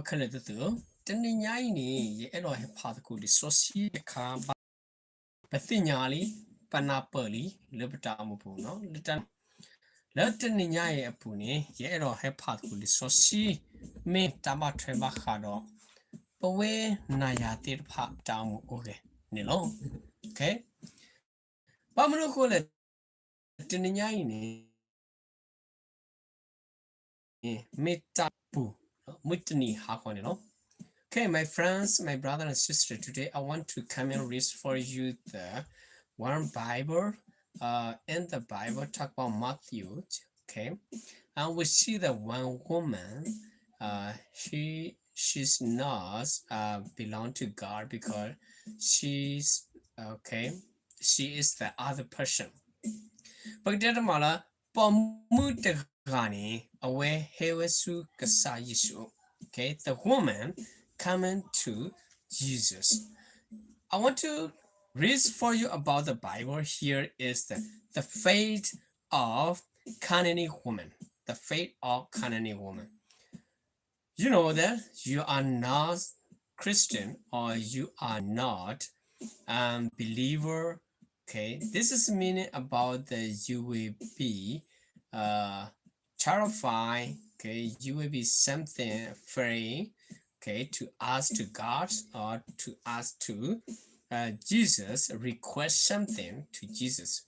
ခဲလၢာ်သ့ၣ်ဧၢ, တနံၤညါအံၤန့ၣ် ယအဲၣ်ဒိးဟဲဖးသကိးလံာ်စီဆှံတခါဘၣ်, ပသ့ၣ်ညါလံ, ပနၢ်ပၢၢ်လံ လၢပတၢ်အိၣ်မူပူၤနီၤ, လၢတနံၤညါအံၤအပူၤန့ၣ် ယအဲၣ်ဒိးဟဲဖးသကိးလံာ်စီဆှံ မ့ၢ်တၢ်ဘၣ်ထွဲဘၣ်ဃးဒီး ပဝဲနၤယၤသ့ၣ်တဖၣ်တၢ်အိၣ်မူအိၣ်ဂဲၤန့ၣ်လီၤ. ဘၣ်မနုၤအဃိလဲၣ်, တနံၤညါအံၤန့ၣ် မ့ၢ်တၢ်ပူၤ မုၢ်တနံၤဟါခီန့ၣ်လီၤ. Okay, my friends, my brother and sister, today I want to come and read for you the one Bible, uh, in the Bible talk about Matthew, okay? And we see the one woman, uh, she, she's not, uh, belong to God because she's, okay, she is the other person. ပကတဲတမးလၢ ပိာ်မုၣ်တဂၤန့ၣ် အဝဲဟဲဝဲဆူကစၢ်ယ့ၣ်ၡူး, okay, the woman coming to Jesus. I want to read for you about the Bible. Here is the, the faith of Canaanite woman. The faith of Canaanite woman. You know that you are not Christian or you are not a believer. Okay, this is meaning about that you will be, uh, terrified. Okay, you will be something afraid, okay, to ask to God or to ask to, uh, Jesus, request something to Jesus.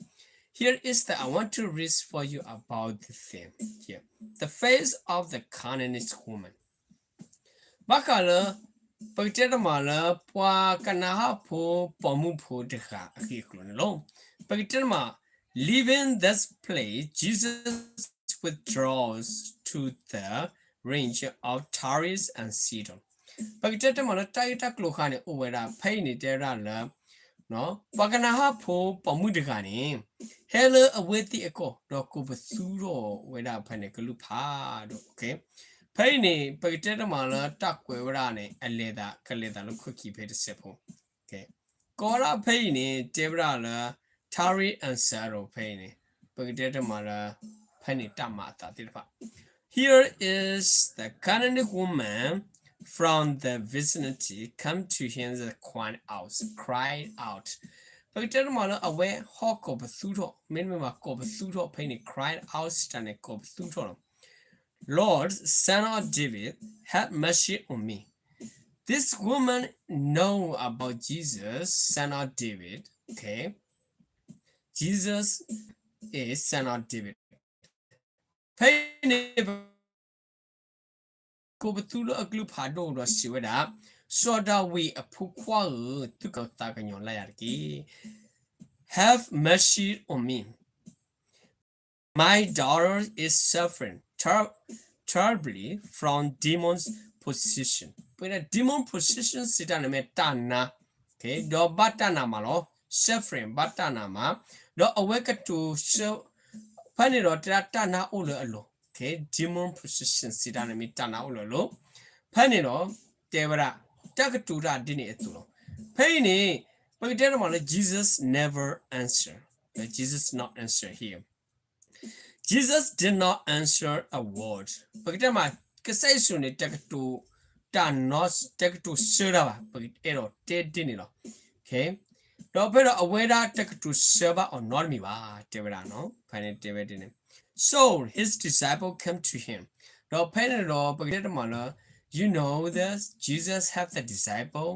Here is the, I want to read for you about the thing here. The face of the Canaanite woman. ဘၣ်ဃးလၢ ပကတဲတမးလၢ ပှၤကနၤအၣ်ဖိပိာ်မုၣ်ဖိတဂၤအဂ့ၢ်အကျိၤန့ၣ်လီၤ. ပကတဲတမး leaving this place, Jesus withdraws to the range of Tyre and Sidon. ပကတဲတမးလၢတၢ်ဂ့ၢ်တၢ်ကျိၤဃါန့ၣ် အိၣ်ဝဲဒၣ် ဖဲအံၤန့ၣ်တဲဝဲဒၣ်လၢ ပှၤကနၤအၣ်ဖိပိာ်မုၣ်တဂၤန့ၣ် ဟဲလၢအဝဲသ့ၣ်အကီၢ် ဒီးကိးပသူထီၣ်ဝဲဒၣ်ဖဲန့ၣ်ကလုၢ်ဖးဒိၣ်, okay, ဖဲအံၤန့ၣ် ပကတဲတမးလၢတၢ်ကွဲးဝဲဒၣ်န့ၣ် အလဲၤသး ကလဲၤသးလၢခိၣ်ခံဖဲတစဲးဖိ, okay, ကီးဒၣ်ဖဲအံၤန့ၣ် တဲဝဲဒၣ်လၢ Tyre and Sidon ဖဲအံၤန့ၣ် ပကတဲတမးလၢ ဖဲန့ၣ်တၢ်မၤအသးသ့ၣ်တဖၣ် Here is the Canaanite woman from the vicinity come to him and cried out, cried out. ပကတဲတမးလၢအဝဲဟီၣ်ကိးပသူထီၣ်, မ့တမ့ၢ်ဘၣ်ကိးပသူထီၣ်ဖဲအံၤန့ၣ် cried out စံးတၢ်န့ၣ် ကိးပသူထီၣ်လီၤ. Lord, Son of David, have mercy on me. This woman know about Jesus, Son of David. Okay. Jesus is Son of David. ဖဲအံၤန့ၣ် ကိးပသူလၢအကလုၢ်ဖးဒိၣ်ဒီးစံးဝဲဒၣ်, စီၤဒၤဝံးအဖိခွါဧၢ, သူၣ်ကညီၤသးကညီၤလၢယၤတက့ၢ်. Have mercy on me. My daughter is suffering ter-, terribly from demon possession. ပကတဲ demon possession စံးတၢ်န့ၣ်မ့ၢ်တၢ်နါ, okay, ဒီးဘၣ်တၢ်နာ်မးလီၤ. Suffering ဘၣ်တၢ်နာ်မး, ဒီးအဝဲကတိၤဆၢ, ဖဲန့ၣ်ဒီးတဲဒၣ်တၢ်နါအိၣ်လၢအလိၤ, okay, demon possession စံးတၢ်န့ၣ်မ့ၢ်တၢ်နါအိၣ်လၢအလိၤ, ဖဲန့ၣ်ဒီး တဲဝဲဒၣ် တၢ်ကတိၤတၢ်ဒ်န့ၣ်အသိးလီၤ. ဖဲအံၤန့ၣ် ပကတဲတမးလၢ Jesus never answer, Jesus not answer him. Jesus did not answer a word. ပကတဲမး ကစၢ်ယ့ၣ်ၡူးန့ၣ် တကတိၤတၢ်နီ, တကတိၤဆၢတၢ်ဘၣ်, ပကအဲၣ်ဒိးတဲဒ်န့ၣ်လီၤ. Okay, ဒီးဖဲဒီးအဝဲဒၣ်တကတိၤဆၢဘၣ်အီၤနီတမံၤဘၣ်, တဲဝဲဒၣ်နီၤ, ဖဲန့ၣ်တဲဝဲဒ်န့ၣ်, So his disciple came to him. ဒီးဖဲန့ၣ်ဒီး ပကတဲတမးလၢ you know that Jesus have the disciple,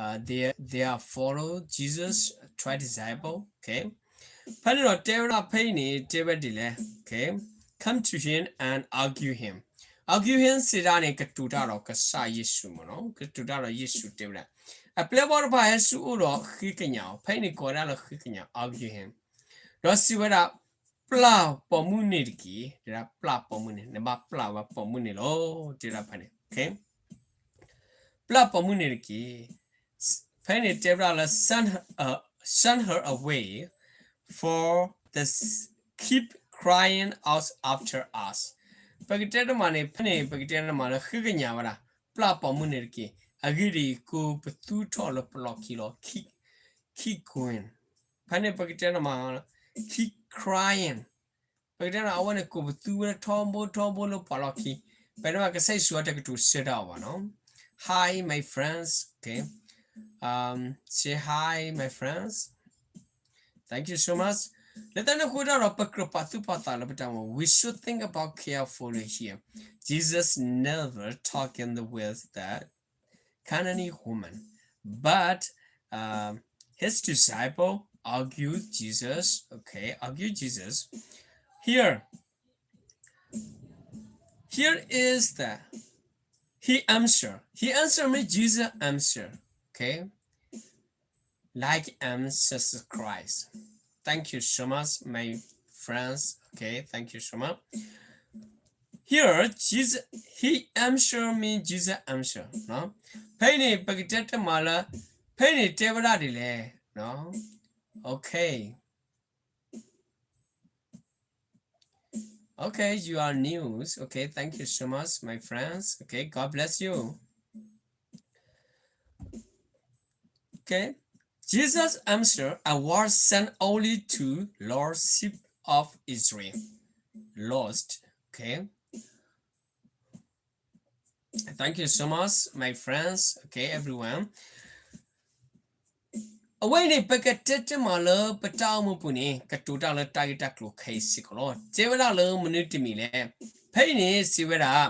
uh, they, they are follow Jesus, twelve disciple, okay. ဖဲန့ၣ်ဒီးတဲဝဲဒၣ်ဖဲအံၤန့ၣ် တဲဝဲဒ်လဲၣ်, okay, come to him and argue him. Argue him စံးတၢ်န့ၣ် ကတိၤတၢ်ဒီးကစၢ်ယ့ၣ်ၡူးမ့ၢ်နီၤ, ကတိၤတၢ်ဒီးယ့ၣ်ၡူးတဲဝဲဒၣ်, အပျဲၢ်ဘီၣ်တဖၣ်ဟဲဆူအအိၣ်ဒီးဃ့ကညးအီၤ, ဖဲအံၤန့ၣ်ကိးဝဲဒၣ်လၢဃ့ကညး argue him. ဒီးစံးဝဲဒၣ်, ပျၢ်ပိာ်မုၣ်န့ၣ်တက့ၢ်, တဲဒၣ်ပျၢ်ပိာ်မုၣ်န့ၣ်, နဘၣ်ပျၢ်ဝဲပိာ်မုၣ်န့ၣ်လီၤ, တဲဒၣ်ဖဲန့ၣ်, okay. ပျၢ်ပိာ်မုၣ်န့ၣ်တက့ၢ်. ဖဲန့ၣ်တဲဝဲဒၣ်လၢ send, uh, send her away, for the s-, keep crying out after us. ပကတဲတမးန့ၣ် ဖဲန့ၣ် ပကတဲတမးလၢဃ့ကညးဝဲဒၣ်, ပျၢ်ပိာ်မုၣ်န့ၣ်တက့ၢ်. အဂ့ၢ်ဒ်အံၤ, ကိးပသူထီၣ်လၢပလီၢ်ခံလီၤ, keep, keep going. ဖဲန့ၣ်ပကတဲတမး, keep crying. ပကတဲတမး အဝဲန့ၣ်ကိးပသူဝဲထီဘိထီဘိလၢပှၤလီၢ်ခံ, ပတဲမး ကစၢ်ယ့ၣ်ၡူးအတကတိၤဆၢတၢ်အီၤဘၣ်နီၤ. Hi, my friends. Okay. Um, say hi, my friends. Thank you so much. လၢတၢ်န့ၣ်အဃိတၢ်ဒီး ပကြၢးပာ်သူၣ်ပာ်သးလၢပတၢ်အိၣ်မူ, we should think about carefully here. Jesus never talking with the Canaanite woman, but um, his disciple argued Jesus. Okay, argued Jesus. Here, here is the he answer. He answer means Jesus answer. Okay, like and subscribe. Thank you so much, my friends. Okay, thank you so much. Here, Jesus, he answer me, Jesus answer. ဖဲအံၤန့ၣ် ပကတဲတမးလၢ ဖဲအံၤန့ၣ်တဲဝဲဒၣ်ဒ်လဲၣ်. Okay. Okay, you are news. Okay, thank you so much, my friends. Okay, God bless you. Okay. Jesus answered, I was sent only to lost sheep of Israel. Lost. Okay. Thank you so much, my friends. Okay, everyone. အဝဲအံၤန့ၣ် ပကတဲတမးလၢပတၢ်အိၣ်မူပူၤန့ၣ် ကတိၤတၢ်လၢတၢ်ဂ့ၢ်တၢ်ကျိၤခဲအံၤစ့ၢ်ကီးလီၤ. တဲဝဲဒၣ်လၢမနုၤတမံၤလဲၣ်. ဖဲအံၤန့ၣ်စံးဝဲဒၣ်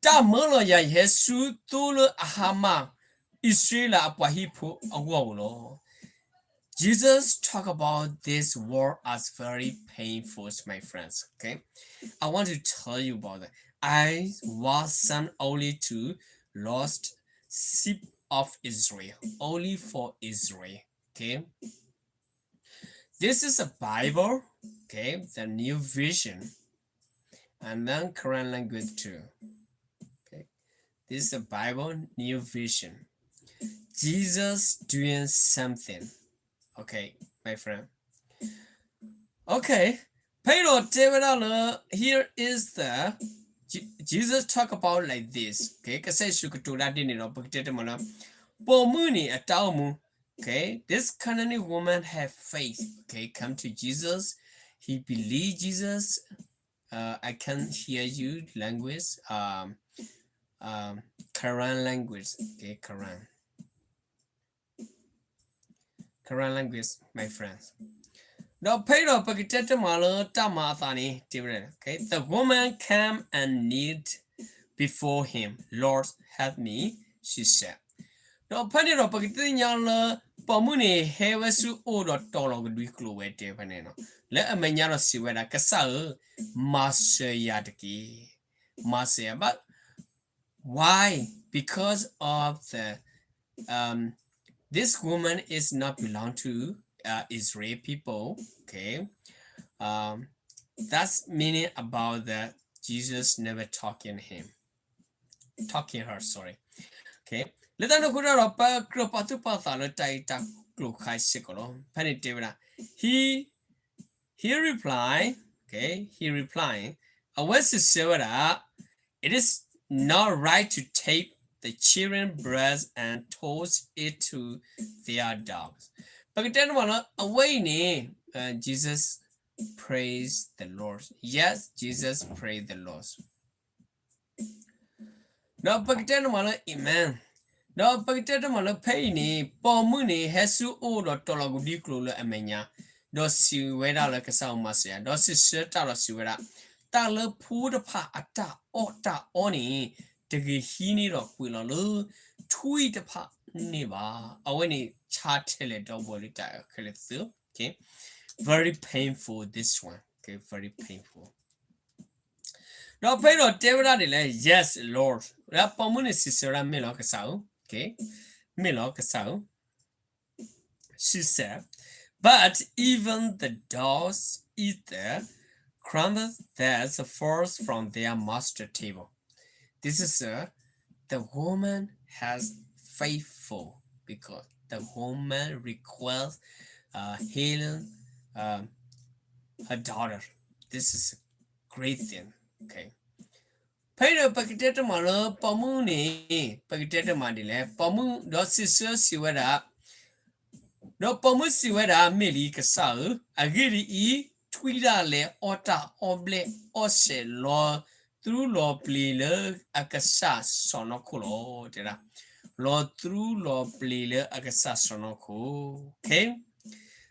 တၢ်မၢလီၤယၤယဟဲဆူသိလၢအဟါမၢ် အံၣ်စရ့လးအပှၤဟံၣ်ဖိအဂီၢ်ဧိၤလီၤ. Jesus talk about this world as very painful, my friends. Okay, I want to tell you about that. I was sent only to lost sheep of Israel, only for Israel. Okay, this is a Bible. Okay, the New Vision, and then Karen language too. Okay, this is a Bible, New Vision. Jesus doing something. Okay, my friend. Okay, ဖဲအံၤဒီးတဲဝဲဒၣ်လၢ here is the Jesus talk about like this. Okay, ကစၢ်ယ့ၣ်ၡူးကတိၤတၢ်ဒ်န့ၣ်ဒီး ပကတဲတမးလၢ ပိာ်မုၣ်န့ၣ်အတၢ်အိၣ်မူ. Okay, this Canaanite woman have faith. Okay, come to Jesus. He believe Jesus. Uh, I can't hear you language. Um, um, Karen language. Okay, Karen. Karen language, my friends. ဒီးဖဲအံၤဒီးပကတဲတမးလၢတၢ်မၤအသးန့ၣ် တဲဝဲဒၣ် okay, the woman came and kneeled before him. Lord, help me, she said. ဒီးဖဲန့ၣ်ဒီးပကသ့ၣ်ညါလၢ ပိာ်မုၣ်န့ၣ်ဟဲဝဲဆူအအိၣ်ဒီးတီၤလီၤကဒွံကျိာ်ဝဲတဲဖဲန့ၣ်နီၤ, လၢအမဲာ်ညါဒီးစံးဝဲဒၣ် ကစၢ်ဧၢ, မၤစၢၤယၤတက့ၢ်. မၤစၢၤယၤ but why? Because of the, um, this woman is not belong to, uh, Israel people. Okay, um, that's meaning about that Jesus never talking him, talking her. Sorry. Okay. လၢတၢ်န့ၣ်အဃိတၢ်ဒီး ပကြၢးပာ်သူၣ်ပာ်သးလၢတၢ်ဂ့ၢ်တၢ်ကျိၤခါစ့ၢ်ကီးလီၤ. ဖဲန့ၣ်တဲဝဲဒၣ် he, he reply, okay, he reply, အဝဲစံးဆၢဝဲဒၣ် it is not right to take the children bread and toss it to their dogs. ပကတဲန့ၣ်မးလၢ အဝဲအံၤန့ၣ် uh, Jesus praise the Lord. Yes, Jesus praise the Lord. ဒီးပကတဲန့ၣ်မးလၢ amen. ဒီးပကတဲန့ၣ်မးလၢဖဲအံၤန့ၣ် ပိာ်မုၣ်န့ၣ် ဟဲဆူအအိၣ်ဒီးတီၤလီၤကဒွံကျိာ်လၢအမဲာ်ညါ, ဒီးစံးဝဲဒၣ်လၢကစၢ်ဧၢ မၤစၢၤယၤ, ဒီးစံးဆၢတၢ်ဒီးစံးဝဲဒၣ်, တၢ်လၢဖိတဖၣ်အတၢ်အီၣ်တၢ်အီန့ၣ် တဂ့ၤဟံးန့ၢ်ဒီးကွံာ်လီၤလၢထွံၣ်တဖၣ်န့ၣ်ဘၣ်. အဝဲန့ၣ်ဆါထဲလဲၣ်ဒီပုၢ်ဝဲၢ်လၢတၢ်ခဲလၢာ်သ့ၣ်. Okay, very painful, this one. Okay, very painful. ဒီးဖဲအံၤဒီးတဲဝဲဒၣ်ဒ်လဲၣ်, Yes, Lord. ဒီးပိာ်မုၣ်န့ၣ်စံးဆၢဝဲဒၣ် မ့ၢ်လီၤကစၢ်ဧၢ, okay, မ့ၢ်လီၤကစၢ်ဧၢ. She said, but even the dogs eat the crumbs that falls from their master's table. This is a, the woman has faithful because the woman requests, uh, healing, uh, her daughter. This is a great thing. Okay. ဖဲအံၤဒီးပကတဲတမးလၢပိာ်မုၣ်န့ၣ် ပကတဲတမးဒ်လဲၣ်, ပိာ်မုၣ်ဒီးစံးဆၢစံးဝဲဒၣ်, ဒီးပိာ်မုၣ်စံးဝဲဒၣ်, မ့ၢ်လံကစၢ်ဧၢ, အဂ့ၢ်ဒ်အံၤ, ထွံၣ်ဒၣ်လဲာ်အီၣ်တၢ်အီၣ်ဘျဲၣ်အီၣ်စဲးလီၤ လီၤသူလီၤပျံၤလၢအကစၢ်စီၢ်နီၤခိၣ်လီၤ တဲဒၣ်, လီၤသူလီၤပျံၤလၢအကစၢ်စီၢ်နီၤခိၣ်.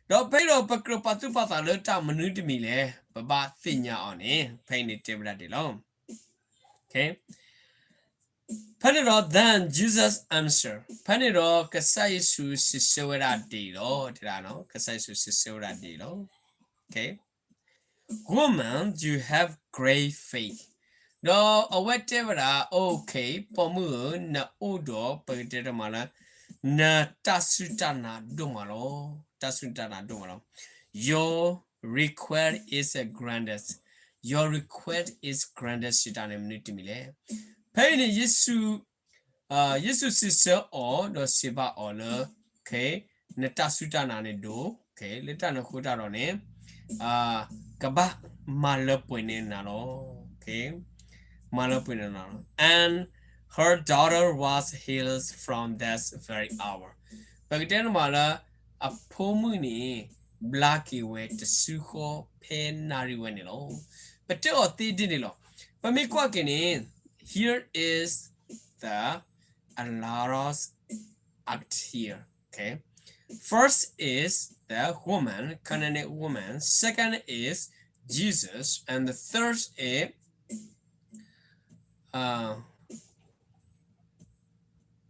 ဒီးဖဲအံၤဒီးပကြၢးပာ်သူၣ်ပာ်သးလၢတၢ်မနုၤတမံၤလဲၣ်, ပဘၣ်သ့ၣ်ညါအီၤန့ၣ် ဖဲအံၤန့ၣ်တဲဝဲဒၣ်ဒ်လီၤ. ဖဲန့ၣ်ဒီး then Jesus answered, ဖဲန့ၣ်ဒီးကစၢ်ယ့ၣ်ၡူးစံးဆၢဝဲဒၣ်ဒ်အံၤလီၤ, တဲဒၣ်, ကစၢ်ယ့ၣ်ၡူးစံးဆၢဝဲဒၣ်ဒ်အံၤလီၤ. Woman, you have great faith. ဒီးအဝဲတဲဝဲဒၣ်, okay, ပိာ်မုၣ်ဧၢ, နအိၣ်ဒီးပကတဲတမးလၢ နတၢ်စူၢ်တၢ်နာ်ဒိၣ်မးလီၤ, တၢ်စူၢ်တၢ်နာ်ဒိၣ်မးလီၤ. Your request is granted. Your request is granted စံးတၢ်န့ၣ်မနုၤတမံၤလဲၣ်. ဖဲအံၤန့ၣ် ယ့ၣ်ၡူး ယ့ၣ်ၡူးစံးဆၢအီၤဒီးစံးဘၣ်အီၤလၢ, နတၢ်စူၢ်တၢ်နာ်န့ၣ်ဒိၣ်, လၢတၢ်န့ၣ်အဃိတၢ်ဒီးန့ၣ် ကဘၣ်မၤလၢပှဲၤန့ၢ်နၤလီၤ, မၤလၢပှဲၤန့ၢ်နၤလီၤ. And her daughter was healed from that very hour. ပကတဲန့ၣ်မးလၢ အဖိမုၣ်န့ၣ် ဘျါက့ၤဝဲတစုဃီဖဲနၣ်ရံၣ်ဝဲန့ၣ်လီၤ. ပတဲအီၤသ့ဒ်န့ၣ်လီၤ. ပမ့ၢ်ကွၢ်က့ၤန့ၣ် here is the a lot of act here. Okay. First is the woman, Canaanite woman. Second is Jesus. And the third is, uh,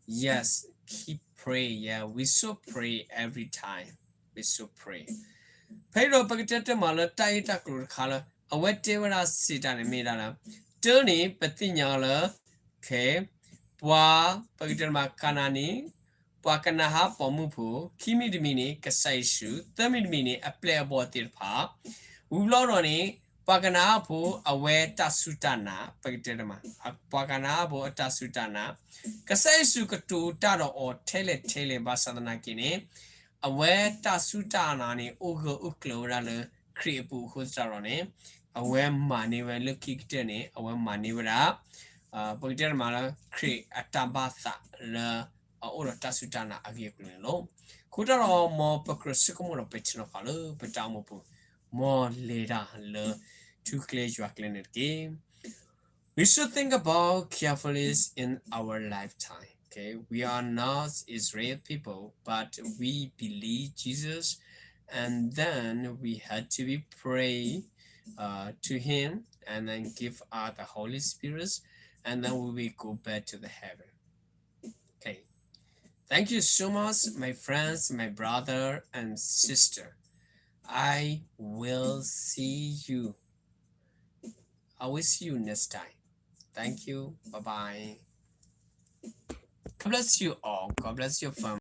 yes, keep pray. Yeah, we should pray every time. We should pray. ဖဲဒီးပကတဲတဲမးလၢတၢ်ဂ့ၢ်တၢ်ကျိၤတခါလၢ အဝဲတဲဝဲဒၣ်စံးတၢ်န့ၣ်မ့ၢ်ဒၣ်လၢ တၢ်န့ၣ် ပသ့ၣ်ညါလၢ ခဲ ပှၤ ပကတဲတမး ကနၤနံ, ပှၤကနၤဧၣ်ပိာ်မုၣ်ဖိ, ခံမံၤတမံၤန့ၣ် ကစၢ်ယ့ၣ်ၡူး, သၢမံၤတမံၤန့ၣ် အပျဲၢ်အဘီၣ်သ့ၣ်တဖၣ်, ဝံၤဘျီဒီးန့ၣ် ပှၤကနၤဧၣ်ဖိ အဝဲတၢ်စူၢ်တၢ်နာ်, ပကတဲတမး ပှၤကနၤဧၣ်ဖိအတၢ်စူၢ်တၢ်နာ်, ကစၢ်ယ့ၣ်ၡူးကတိၤတၢ်ဒီးအီၤထဲလဲၣ်ထဲလဲၣ်ဘၣ်ဆၣ်သနာ်က့န့ၣ် အဝဲတၢ်စူၢ်တၢ်နာ်န့ၣ် အိၣ်ဂၢၢ်အိၣ်ကျၢၤဝဲဒၣ်လၢခရံာ်အပူၤအဃိသတးဒီးန့ၣ် အဝဲမၤန့ၢ်ဝဲလၢခံကတၢၢ်န့ၣ် အဝဲမၤန့ၢ်ဝဲဒၣ် ပကတဲတမးလၢ ခရံာ်အတၢ်ဘၣ်သးလၢ အအိၣ်ဒီးတၢ်စူၢ်တၢ်နာ်အဂ့ၢ်အကျိၤန့ၣ်လီၤ. အဃိတၢ်ဒီး မ်ပကြၢးဆိကမိၣ်ဒီးပဲာ်ထံနီၤဖးလၢပတၢ်အိၣ်မူပူၤ, မ်လဲၤတၢ်လၢထူကျဲယွၤကျဲန့ၣ်တက့ၢ်. We should think about carefully in our lifetime. Okay, we are not Israel people, but we believe Jesus, and then we had to be pray uh, to Him, and then give us the Holy Spirit, and then we will go back to the heaven. Okay. Thank you so much, my friends, my brother and sister. I will see you. I will see you next time. Thank you. Bye bye. God bless you all. God bless your family.